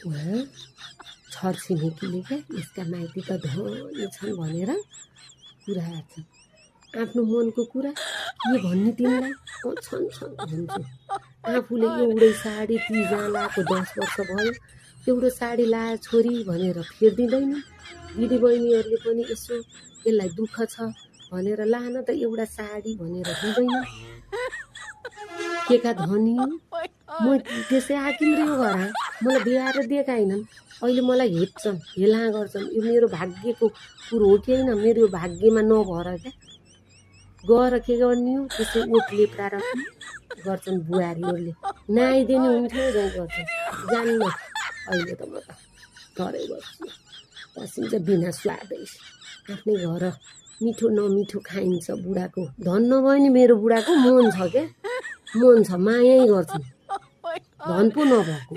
उहाँ छरछिमेकीले क्या यसका माइती त धनी छन् भनेर कुरा गर्छन्। आफ्नो मनको कुरा के भन्ने तिमीलाई छन् छन् भन्छु। आफूले एउटै साडी तिजहाँ लाएको 10 वर्ष भयो, एउटा साडी लाए छोरी भनेर फेरिदिँदैन। दिदीबहिनीहरूले पनि यसो यसलाई दुःख छ भनेर लान त एउटा साडी भनेर दिँदैन। केका धनी हो म त्यसै आकिम रे हो घर मलाई बिहार दिएका होइनन्। अहिले मलाई हेप्छन् हेला गर्छन्। यो मेरो भाग्यको कुरो हो कि होइन, मेरो यो भाग्यमा नभएर क्या गएर के गर्ने हो त्यसै ओठ लेप्रा गर्छन् बुहारीहरूले। नआइदिने हुन्थ्यो जाइ गर्छन्। जान्न अहिले त म त घरै बस्छु बसिन्छ बिना स्वादै। आफ्नै घर मिठो नमिठो खाइन्छ। बुढाको धन नभए नि मेरो बुढाको मन छ क्या, मन छ, मायै गर्छन् धन पो नभएको।